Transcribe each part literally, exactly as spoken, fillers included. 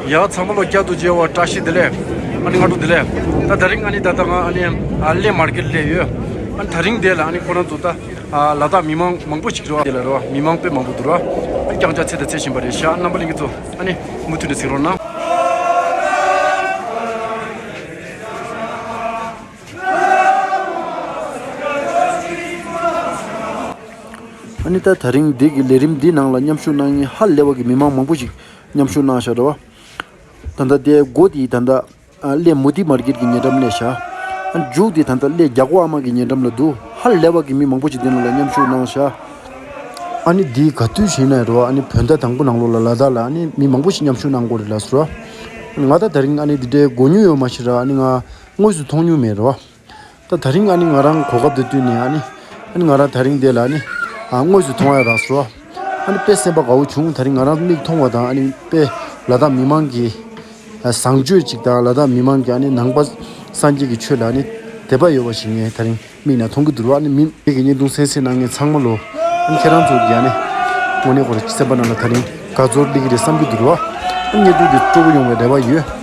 ཡ་ཚང་མ་ལོ་བསྐྱར་དུ་མཇལ་བ་བཀྲ་ཤིས་བདེ་ལེགས། ཨ་ནི་སྔ་དྲོ་བདེ་ལེགས། ད་དེ་རིང་ཨ་ནི་ད་ལྟ་ང་ཨ་ནི་ཨ་གླེ་མར་ཀེཊ་སླེབས་ཡོད། ཨ་ནི་དེ་རིང་དེ་ལ་ཨ་ནི་ཁོ་རང་ཚོ་ད་ཨ་ལ་དྭགས་མི་མང་མང་པོ་ཞིག་རེད་བ། དེ་ལ་རེད་བ། མི་མང་དཔེ་མང་པོ་འདུག་ར། ཨ་ནི་རྐྱང་རྐྱང་ཚེ་དང་ཚེ་བཞིན་པ་རེད་ཤག། རྣམ་པ་ལྷན་རྒྱས་ཚོ་ཨ་ནི་མུ་མཐུད་ནས་གཟིགས་རོགས་གནང་། ཨ་ནི་ད་དེ་རིང་འདི་གི་ལས་རིམ་འདི་ནང་ལ་མཉམ་ཞུགས་གནང་མཁན་ཧ་ལས་པ་གི་མི་མང་མང་པོ་ཞིག་མཉམ་ཞུགས་གནང་ཤག་རེད་བ། ད་ལྟ་དེ་སྒོ་དེ་ད་ལྟ་ཨ་གླེ་མུ་ཏི་མར་ཀེཊ་གི་ཉེ་འགྲམ་ནས་ཤག། ཨ་མཇུག་དེ་ད་ལྟ་གླེ་རྒྱ་སྒོ་ཨ་མ་གི་ཉེ་འགྲམ་ལ་འདུག། ཧ་ལས་པ་གི་མི་མང་པོ་ཞིག་དེ་ནང་ལ་མཉམ་ཞུགས་གནང་ཤག། ཨ་ནི་འདི་ག་དུས་ཤེས་ན་རེད་བ། ཨ་ནི་བོད་ཟླ་དང་པོ་ནང་ལོགས་ལ་ལ་དྭགས་ལ་ཨ་ནི་མི་མང་པོ་ཞིག་མཉམ་ཞུགས་གནང་གི་ཡོད་རེད་ལགས་སོ། ང་ད་དེ་རིང་ཨ་ནི་འདི་འདྲའི་གོ་མྱོང་ཡོད་མ་ཤེས་ར། ཨ་ནི་ང་དངོས་སུ་མཐོང་མྱོང་མེད་རེད་བ། ད་དེ་རིང་ཨ་ནི་ང་རང་གོ་སྐབས་དེ་བསྟུན་ནས་ཨ་ནི་ཨ་ནི་ང་རང་དེ་རིང་འདི་ལ་ཨ་ནི་ཨ་དངོས་སུ་མཐོང་ཡ་རག་སོང་། ཨ་ནི་དཔེ་སེམས་པ་དགའ་བོ་བྱུང་། དེ་རིང་ང་རང་མིག་མཐོང་བ་དང་ཨ་ནི་དཔེ་ལ་དྭགས་མི་མང་གི་ཨ་བཟང་སྤྱོད་ཅིག་དང་། ལ་དྭགས་མི་མང་གི་ཨ་ནི་ནང་པ་སངས་རྒྱས་ཀྱི་ཆོས་ལ་ཨ་ནི་དད་པ་ཡོད་པ་ཞིག་ངས་དེ་རིང་མིག་ནང་མཐོང་གི་འདུག་ར། ཨ་ནི་མི་དེ་གི་བརྙན་ཐུང་གསན་གཟིགས་གནང་མཁན་ཚང་མ་ལོ། ཨ་ནི་ཁྱེད་རང་ཚོ་གི་ཨ་ནི་དངོས་གནས་ཁོ་རང་སེམས་པ་ནང་ལ་དེ་རིང་དགའ་ཚོར་སླེབས་ཀྱི་རེད་བསམ་གྱི་འདུག་ར། ཨ་ནི་བརྙན་ཐུང་འདི་སྤྲོ་པོ་ཡོང་བའི་རེ་བ་ཡོད།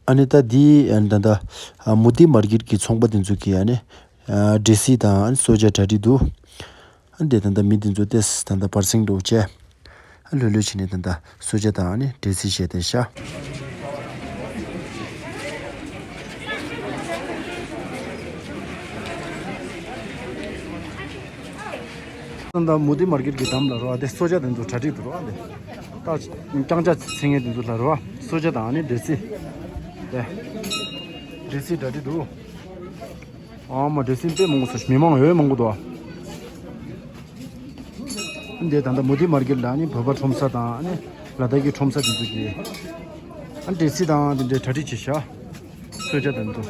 ཨ་ནི་ད་འདི་ཨ་ནི་ད་ལྟ་ཨ་མུ་ཏི་མར་ཀེཊ་གི་ཚོང་པ་དེ་ཚོ་གིས་ཨ་ནི་ཨ་འབྲས་སིལ་དང་ཨ་ནི་གསོལ་ཇ་གྲ་སྒྲིག་འདུག། ཨ་ནི་དེ་ད་ལྟ་མི་དེ་ཚོ་ཏོག་ཙམ་ད་ལྟ་བར་གསེང་འདྲ་བོ་བྱས། ཨ་ལྷོད་ལྷོད་བྱས་ནས་ད་ལྟ་གསོལ་ཇ་དང་ཨ་ནི་འབྲས་སིལ་བཞེས་བསྡད་ཤག། ད་ལྟ་མུ་ཏི་མར་ཀེཊ་གི་འགྲམ་ལ་རེད་བ། དེ་གསོལ་ཇ་དེ་ཚོ་གྲ་སྒྲིག་འདུག་རེད་བ། དེ་ད་རྐྱང་ཇ་འཚོང་མཁན་དེ་ཚོ་ལ་རེད་བ། གསོལ་ཇ་དང་ཨ་ནི་འབྲས་སིལ། དེ་འབྲས་སིལ་གྲ་སྒྲིག་འདུག། ཨ་མ་འབྲས་སིལ་དཔེ་མང་པོ་ཟ་ཤག། མི་མང་ཡོད་མང་པོ་འདུག། ཨ་འདི་ད་ལྟ་མུ་ཏི་མར་ཀེཊ་ལ་ཨ་ནི་བོད་པ་ཁྲོམ་ས་དང་ཨ་ནི་ལ་དྭགས་ཀྱི་ཁྲོམ་ས་དེ་ཚོ་གི་ཨ་འབྲས་སིལ་དང་དེ་འདྲའི་གྲ་སྒྲིག་བྱས་ཤག། གསོལ་ཇ་དང་དུ།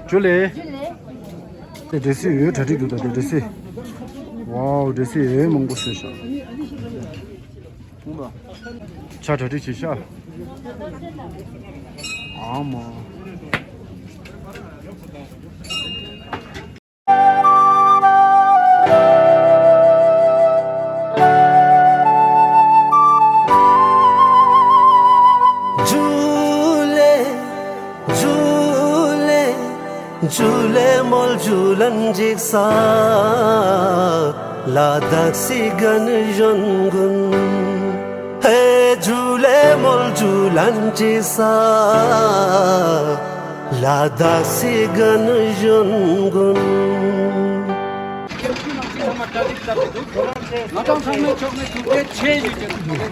ཇུ་ལེ། དེ་འབྲས་སིལ་ཡོད་གྲ་སྒྲིག་འདུག། ད་དེ་འབྲས་སིལ། ཝའོ་འབྲས་སིལ་ཡོད་མང་པོ་གསོལ་ཤག། ཇ་གྲ་སྒྲིག་བྱས་ཤག། ཨ་མ། ཇུ་ལེ། ཇུ་ལེ། ཇུ་ལེ་མོལ་ཇུ་ལན་ཇིག་ས། ལ་དྭགས་སི་གན་གཞོན་གུན། ཧེ་ཇུ་ལེ་མོལ་ཇུ་ལན་ཇིག་ས། ལ་དྭགས་སི་གན་གཞོན་གུན། ང་དང་ཚང་མས་ཆོག་ནས་ཐུགས་རྗེ་ཆེ་ཞུ་རྒྱུ།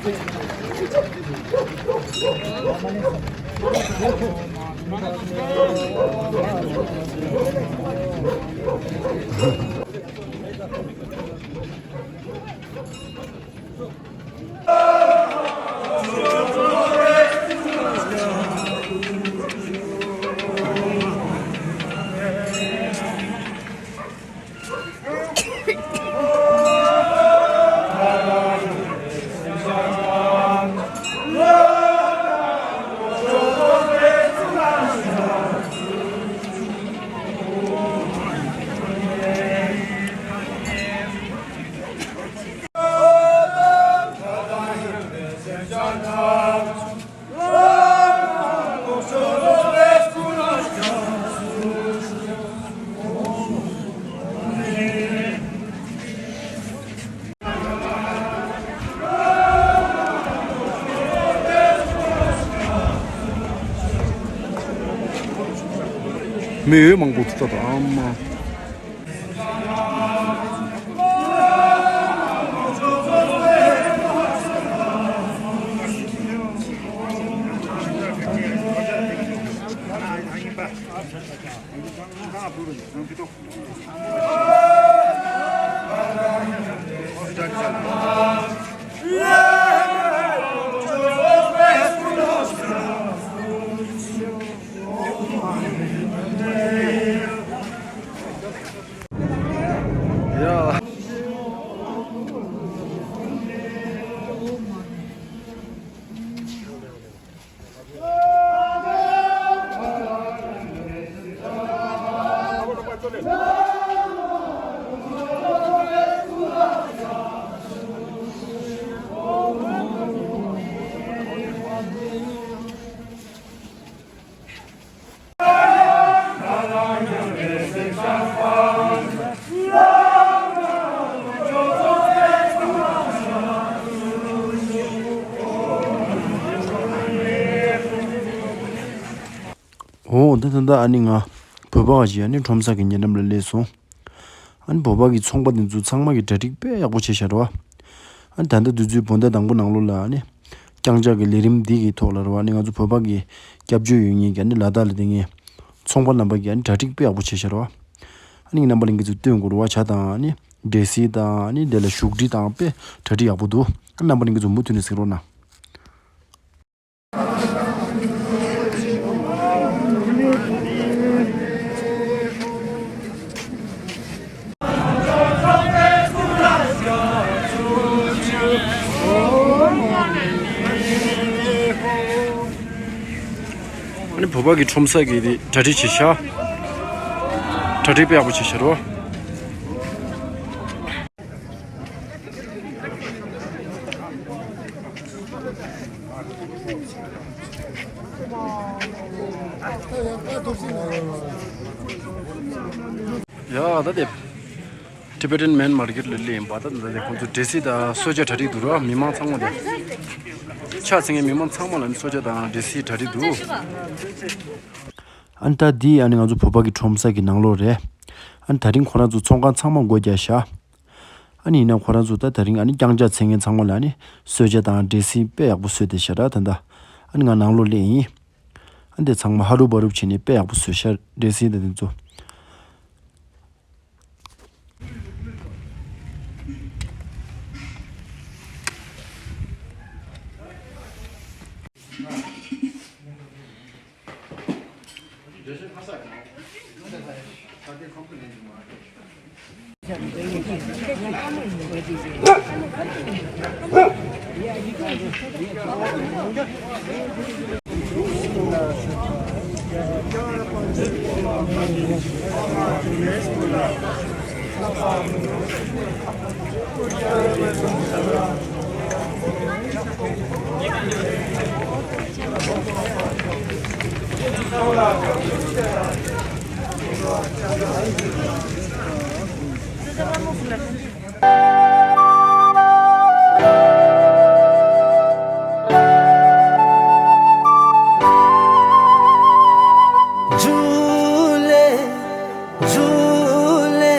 མི་ཡོད་མང་པོ་འདུག་ད་ཨ་མ། འོ་ད་ད་ད་ཨ་ནི་ང་བོད་པ་ཞིག་ཨ་ནི་ཁྲོམ་ས་གི་ཉེ་འགྲམ་ལ་སླེབས་སོང་། ཨ་ནི་བོད་པ་གི་ཚོང་པ་དེ་ཚོ་ཚང་མ་གི་གྲ་སྒྲིག་དཔེ་ཡག་པོ་བྱས་བཞག་རེད་བ། ཨ་ནི་ད་ལྟ་དུས་ཚོད་བོད་ཟླ་དང་པོ་ནང་ལོགས་ལ་ཨ་ནི་རྐྱང་ཕྱག་གི་ལས་རིམ་འདི་གི་ཐོག་ལ་རེད་བ། ཨ་ནི་ང་ཚོ་བོད་པ་གི་སྐྱབས་བཅོལ་ཡོད་མཁན་གྱི་ཨ་ནི་ལ་དྭགས་ལ་བསྡད་མཁན་ཚོང་པ་རྣམ་པ་གི་ཨ་ནི་གྲ་སྒྲིག་དཔེ་ཡག་པོ་བྱས་བཞག་རེད་བ། ཨ་ནི་རྣམ་པ་ལྷན་རྒྱས་ཚོ་སྟོན་དགོས་རེད་བ། ཇ་དང་ཨ་ནི་འབྲས་སིལ་དང་ཨ་ནི་དེ་ལ་བཞུགས་ཁྲི་དང་དཔེ་གྲ་སྒྲིག་ཡག་པོ་འདུག་ཨ་རྣམ་པ་ལྷན་རྒྱས་ཚོ་མུ་མཐུད་ནས་གཟིགས་རོགས་གནང་། ཨ་ནི་བོད་པ་གི་ཁྲོམ་ས་གི་དེ་གྲ་སྒྲིག་བྱེད་ཤག་གྲ་སྒྲིག་དཔེ་ཡག་པོ་བྱེད་ཤག་རོ། ཡ་ད་དེ། Tibetan Man Market ལ་སླེབས་ཡིན་པ། ད་ད་དེ་ཁོང་ཚོ་འབྲས་སིལ་དང་གསོལ་ཇ་གྲ་སྒྲིག་འདུག་ར། མི་མང་ཚང་མ་དེ་ཕྱག་འཚལ་མཁན་མི་མང་ཚང་མ་ལ་ནི་གསོལ་ཇ་དང་འབྲས་སིལ་གྲ་སྒྲིག་འདུག་ཨ་ནི་ད་འདི་ཨ་ནི་ང་ཚོ་བོད་པ་གི་ཁྲོམ་ས་གི་ནང་ལོགས་རེད། ཨ་ནི་ད་རིང་ཁོ་རང་ཚོ་ཚོང་ཁང་ཚང་མ་སྒོ་རྒྱག་ཤག་ཨ་ནི་ཡིན་ན་ཁོ་རང་ཚོ་ད་ད་རིང་ཨ་ནི་རྐྱང་ཕྱག་འཚལ་མཁན་ཚང་མ་ལ་ཨ་ནི་གསོལ་ཇ་དང་འབྲས་སིལ་དཔེ་ཡག་པོ་གསོལ་བསྡད་ཤག་ར། ད་ད་ཨ་ནི་ང་ནང་ལོགས་སླེབས་ཡིན། ཨ་ནི་དེ་ཚང་མ་ཧ་རུབ་བ་རུབ་བྱས་ནས་དཔེ་ཡག་པོ་བཟོས་ཤག་འབྲས་སིལ་དང་དེ་ཚོ། ཇུ་ལེ། ཇུ་ལེ།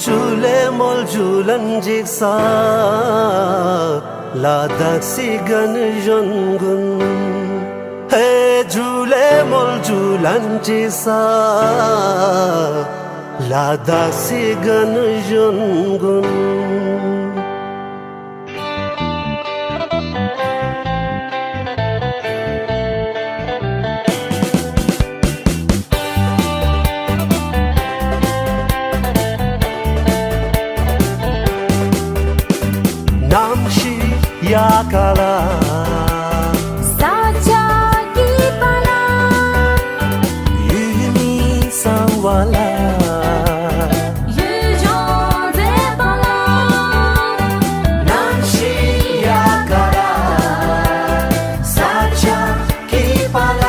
ཇུ་ལེ་མོལ་ཇུ་ལན་ཇིག་ས། ལ་དྭགས་སི་གན་གཞོན་གུན། ཧེ་ཇུ་ལེ་མོལ་ཇུ་ལན་ཇིག་ས། ལ་དྭགས་སི་གན་གཞོན་གུན། གནམ་གཤིས་ཡག་ག་ལ། ས་ཆ་སྐྱིད་པ་ལ། ཡུལ་མི་བཟང་བ་ལ། ཡུལ་ལྗོངས་མཛེས་པ་ལ། གནམ་གཤིས་ཡག་ག་ལ། ས་ཆ་སྐྱིད་པ་ལ།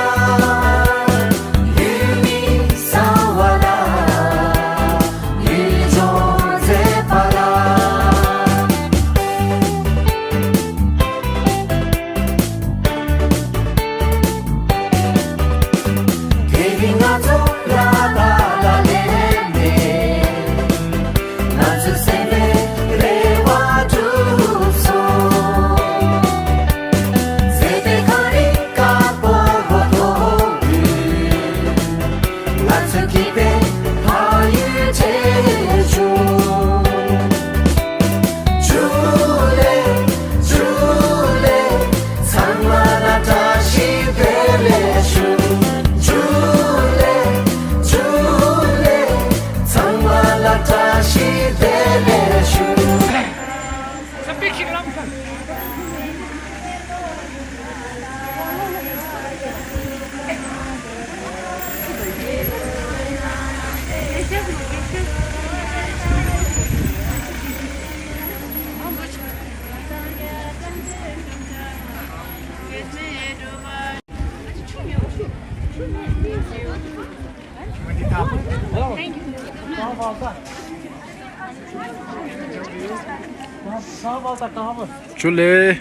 ཡུལ་མི་བཟང་བ་ལ། ཡུལ་ལྗོངས་མཛེས་པ་ལ། དེ་རིང་ང་ཚོ་ལ་དྭགས་ལ་སླེབས་ནས། ང་ཚོའི་སེམས་པའི་རེ་བ་འགྲུབ་སོང་། མཛེས་པའི་གངས་རི་དཀར་པོ་མཐོང་དུས། ང་ཚོའི་སྐྱིད་པའི་ཕ་ཡུལ་དྲན་བྱུང་། ཇུ་ལེ། ཇུ་ལེ། ཚང་མ་ལ་བཀྲ་ཤིས་བདེ་ལེགས་ཞུ། ཇུ་ལེ། ཇུ་ལེ། ཚང་མ་ལ་བཀྲ་ཤིས་བདེ་ལེགས་ཞུ། ཇུ་ལེ།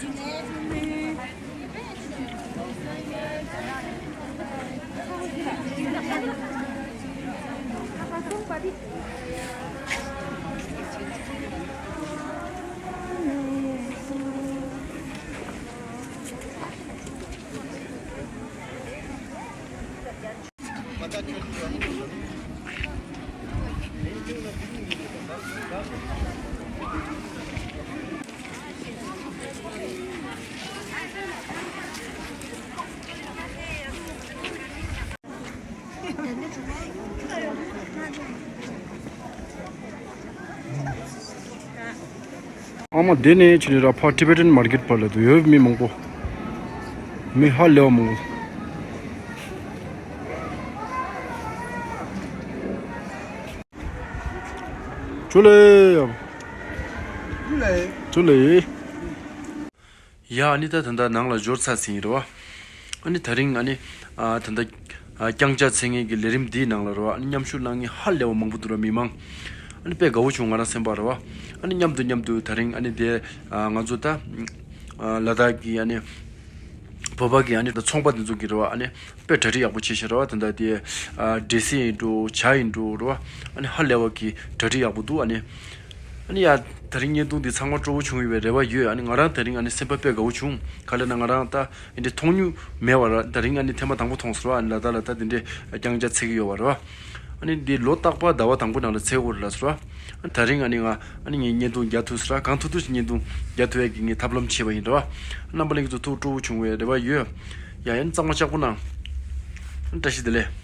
ཨ་མ་དེ་ནས་ཕྱིན་ར་ཕར་Tibetan Market བར་ལ་དུ་ཡོད། མི་མང་པོ། མི་ཧ་ལས་པ་མང་པོ། ཇུ་ལེ་ཡ། ཇུ་ལེ། ཇུ་ལེ། ཡ། ཨ་ནི་ད་ད་ལྟ་ནང་ལ་འབྱོར་ཚར་ཟིན་རེད་བ། ཨ་ནི་དེ་རིང་ཨ་ནི་ཨ་ད་ལྟ་ཨ་རྐྱང་ཕྱག་འཚལ་མཁན་གྱི་ལས་རིམ་འདིའི་ནང་ལ་རེད་བ། ཨ་ནི་མཉམ་ཞུགས་གནང་མཁན་ཧ་ལས་པ་མང་པོ་འདུག་ར། མི་མང་། ཨ་ནི་དཔེ་དགའ་བོ་བྱུང་། ང་རང་སེམས་པ་རེད་བ། ཨ་ནི་མཉམ་དུ་མཉམ་དུ་དེ་རིང་ཨ་ནི་དེ་ཨ་ང་ཚོ་ད་ཨ་ལ་དྭགས་ཀྱི་ཨ་ནི་བོད་པ་གི་ཨ་ནི་ད་ཚོང་པ་དེ་ཚོ་གི་རེད་བ། ཨ་ནི་དཔེ་གྲ་སྒྲིག་ཡག་པོ་བྱེད་བཞིན་རེད་བ། ད་ལྟ་དེ་ཨ་འབྲས་སིལ་ཡིན་འགྲོ། ཇ་ཡིན་འགྲོ་རེད་བ། ཨ་ནི་ཧ་ལས་པ་གི་གྲ་སྒྲིག་ཡག་པོ་འདུག། ཨ་ནི་ཨ་ནི་ཡ། དེ་རིང་བརྙན་ཐུང་འདི་ཚང་མ་སྤྲོ་བོ་བྱུང་ཡོད་པའི་རེ་བ་ཡོད། ཨ་ནི་ང་རང་དེ་རིང་ཨ་ནི་སེམས་པ་དཔེ་དགའ་བོ་བྱུང་། ག་ལབ་ན་ང་རང་ད་འདི་འདྲ་མཐོང་མྱོང་མེད་པ་ར། དེ་རིང་ཨ་ནི་ཐེངས་མ་དང་པོ་མཐོང་སོང་ར། ཨ་ནི་ལ་དྭགས་ལ་ད་འདི་འདྲའི་རྐྱང་ཕྱག་འཚལ་གྱི་ཡོད་པ་ར། ཨ་ནི་འདི་ལོ་རྟག་པར་ཟླ་བ་དང་པོ་ནང་ལ་འཚལ་དགོས་རེད་ལབ་སོང་ར། ཨ་ནི་དེ་རིང་ཨ་ནི་ང་ཨ་ནི་ངས་བརྙན་ཐུང་རྒྱག་ཐུབ་སོང་ར། གང་ཐུབ་ཐུབ་ཅིག་བརྙན་ཐུང་རྒྱག་ཐུབ་ཡས་ཀྱི་ངས་ཐབས་ལམ་བྱས་པ་ཡིན་ར་བ། རྣམ་པ་ལྷན་རྒྱས་ཚོ་ཐུགས་སྤྲོ་བོ་བྱུང་བའི་རེ་བ་ཡོད། ཡ། ཡ་ནི་གཙང་མ་ལྕགས་པོ་གནང་། བཀྲ་ཤིས་བདེ་ལེགས།